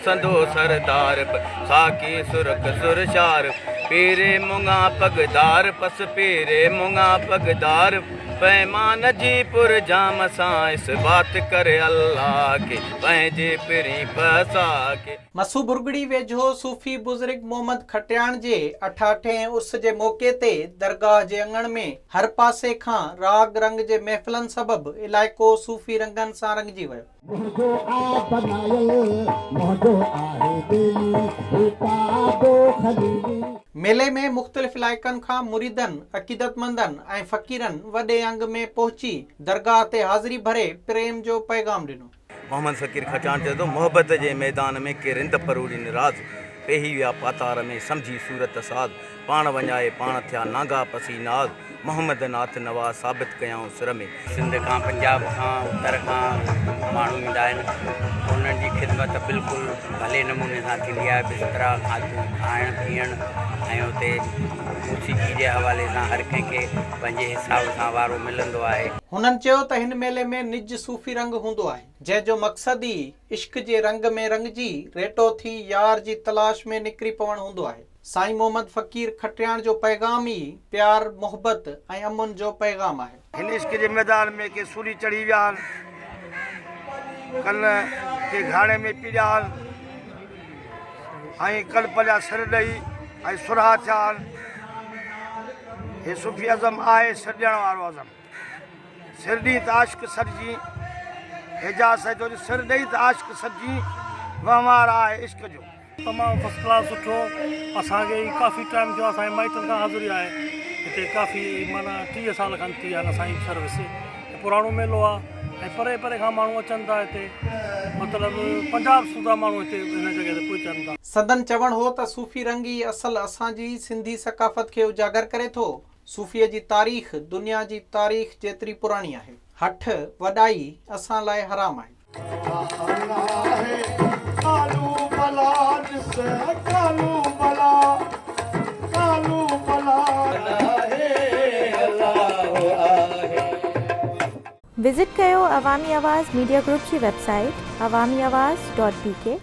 سندو سردار ساقي سرخ سرشار پيري مڱا پڳدار پس پيري مڱا پڳدار پيمان جي پر جام سان اثبات ڪر الله کي پنهنجي پرين پسا کي. مسو ڀرڳڙي ويجهو صوفي بزرگ محمد کٽياڻ جي اٺاٺين عرس جي موقعي تي درگاهه جي اڱڻ ۾ هر پاسي کان راڳ رنگ جي محفلن سبب علائقو صوفي رنگن سان رڱجي ويو. منهنجو آ بنايل منهنجو آهي ٻيلي هي ڪعبو خليلي. ميلي ۾ مختلف علائقن کان مريدن، عقيدتمندن ۽ فقيرن وڏي انگ ۾ پهچي درگاهه تي حاضري ڀري پريم جو پيغام ڏنو. محمد فقير کٽياڻ چئي ٿو، محبت جي ميدان ۾ ڪي رند پروڙين راز، پيهي ويا پاتار ۾ سمجهي صورت ساز، پاڻ وڃائي پاڻ ٿيا نانگا پسي ناز، محمد ناٿ نواز ثابت ڪيائون سر ۾. سنڌ کان پنجاب کان اتر کان ماڻهو ايندا آهن انهن جي خدمت بلڪل ڀلي نموني سان ٿيندي آهي بسترا کاڌو کائڻ پيئڻ ۽ اتي موسيقي جي حوالي سان هر ڪنهن کي پنهنجي حساب سان وارو ملندو آهي. هنن چيو ته هن ميلي ۾ نج صوفي رنگ هوندو آهي جنهن جو مقصد ئي عشق جي رنگ ۾ رڱجي ريٽو ٿي يار جي تلاش ۾ نڪري پوڻ هوندو آهي. سائين محمد فقير کٽياڻ جو پيغام ئي پيار، محبت ۽ امن جو پيغام آهي. هن عشق جي ميدان ۾ ڪي سوري چڙهي ويا آهن، ڪن ڪي گهاڻي ۾ پيڙيا آهن ۽ ڪن پنهنجا سر ڏئي ۽ سرها ٿيا آهن. هي صوفي ازم آهي سر ڏيڻ وارو ازم. سر ڏئي ته عاشق سڏجين، اعجاز سائين چوي ٿو سر ڏئي ته عاشق سڏجين، وهنوار آهي عشق جو. تمام فرسٽ ڪلاس سٺو اسان کي هي ڪافي ٽائيم ٿيو اسان جي مائٽن کان حاضري آهي هتي ڪافي معنيٰ 30 سال کن ٿي ويا آهن اسان جي سروس پراڻو ميلو آهي ۽ پري پري کان ماڻهو اچن ٿا هتي مطلب پنجاب سوڌا ماڻهو هتي هن جڳهه تي پهچن ٿا. سندن چوڻ هو ته صوفي رنگ ئي اصل اسان جي سنڌي ثقافت کي اجاگر ڪري ٿو، صوفيء جي تاريخ دنيا جي تاريخ جيتري پراڻي آهي. هٺ، وڏائي اسان لاء حرام آهي. وزٽ ڪيو عوامي آواز ميڊيا گروپ جي website Awami Awaz dot B K.